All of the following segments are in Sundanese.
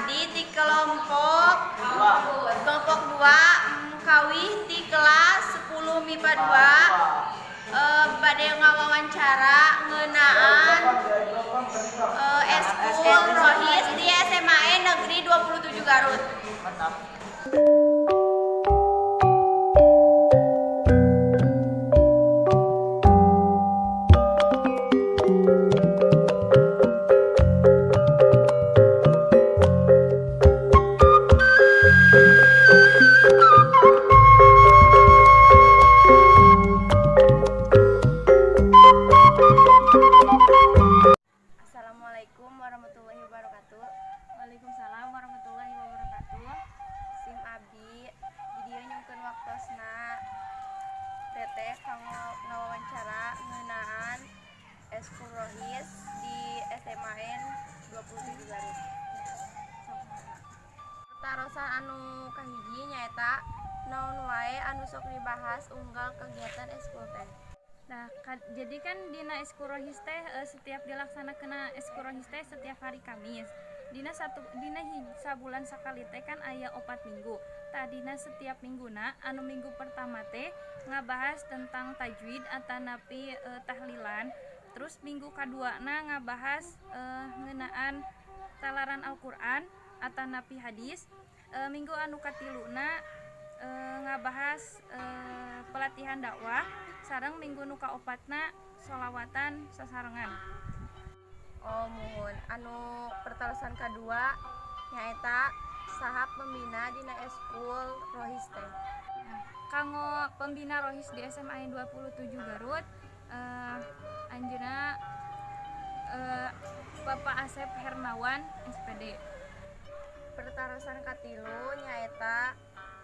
Abdi di kelompok kelompok 2, kawih di kelas 10 MIPA 2, bade ngawawancara ngeunaan eskul Rohis di SMAN Negeri 27 Garut. Mantap. Assalamualaikum warahmatullahi wabarakatuh. Waalaikumsalam warahmatullahi wabarakatuh. Sim abdi di dieu nyungkeun waktosna Teteh kanggo ngawawancara ngeunaan eskul Rohis di SMAN 27 Garut. Tarosan anu kahiji nyaeta naon wae anu sok dibahas unggal kegiatan eskul teh? Nah, jadi kan dina eskul Rohis teh setiap dilaksanakeun eskul Rohis teh setiap hari Kamis. Dina satu dina sabulan sakali teh kan aya 4 minggu. Tah, dina setiap mingguna anu minggu pertama teh ngabahas tentang tajwid atanapi tahlilan. Terus minggu kaduana ngabahas ngeunaan talaran Al-Qur'an atanapi hadis. Minggu anu katiluna ngabahas pelatihan dakwah sareng minggu nu kaopatna sholawatan sasarengan. Oh, muhun. Anu pertarosan kadua nyaeta saha pembina dina eskul Rohis teh? Nah, kanggo pembina Rohis di SMA 27 Garut, anjeunna Bapak Asep Hernawan SPD. Pertarosan katilu nyaeta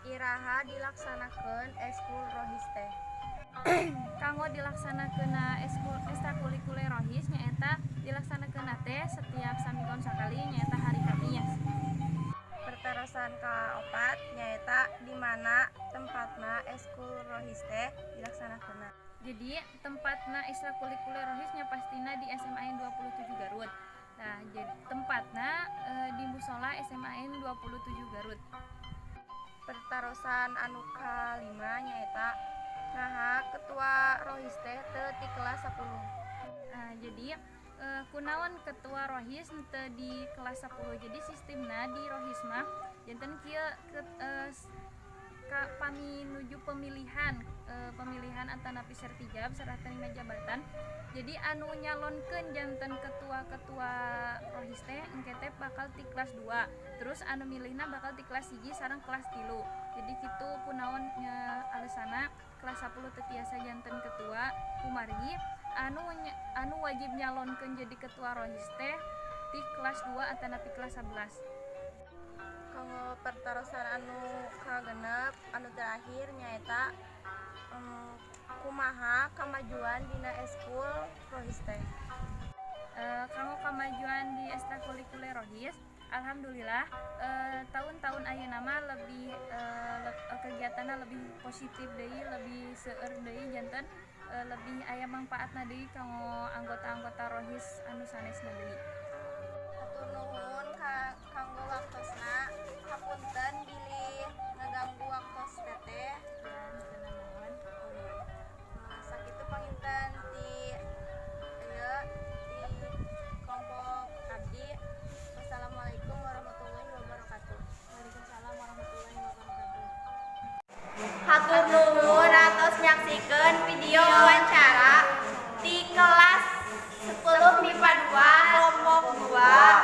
iraha dilaksanakeun eskul Rohis teh? Kanggo dilaksanakeunna eskul ekstrakurikuler Rohis nyaeta dilaksanakeunna teh setiap saminggon sakali, nyaeta hari Kamis. Pertarosan kaopat nyaeta di mana tempatna eskul Rohis teh dilaksanakeunna? Jadi tempatna ekstrakurikuler Rohisnya pastina di SMAN 27 Garut. Nah, jadi tempatna di musola SMAN 27 Garut. Pertarosan anu kalima nyaeta naha ketua Rohis teh teu ti kelas 10? Nah, jadi kunaon ketua Rohis teu di kelas 10? Jadi sistemna di Rohis mah janten kieu pami nuju pemilihan, pemilihan atanapi sertijab serah terima jabatan. Jadi anu nyalonkeun janten ketua-ketua Rohis teh engke teh bakal ti kelas 2, terus anu milihna bakal ti kelas 1 sareng kelas 3. Jadi kitu kunaon alesana kelas 10 teu tiasa janten ketua, kumargi anu wajib nyalonkeun jadi ketua Rohis teh ti kelas 2 atanapi kelas 11. Kanggo pertarosan anu kagenep, anu terakhir, nyaeta kumaha kamajuan dina eskul Rohis teh? Kanggo kemajuan di ekstrakurikuler Rohis, alhamdulillah tahun-tahun ayeuna mah lebih kegiatannya lebih positif deui, lebih seueur deui, janten lebih aya manfaatna deui kanggo anggota-anggota Rohis anu sanesna deui. Hatur nuhun kanggo waktosna. Hapunten bilih ngaganggu waktos Teteh. Ya, teu nanaon. Nah, sakitu panginten ti ieu ti kelompok abdi. Wassalamualaikum warahmatullahi wabarakatuh. Waalaikumsalam warahmatullahi wabarakatuh. Hatur nuhun atos nyaksikeun video wawancara di kelas 10 MIPA 2 kelompok 2.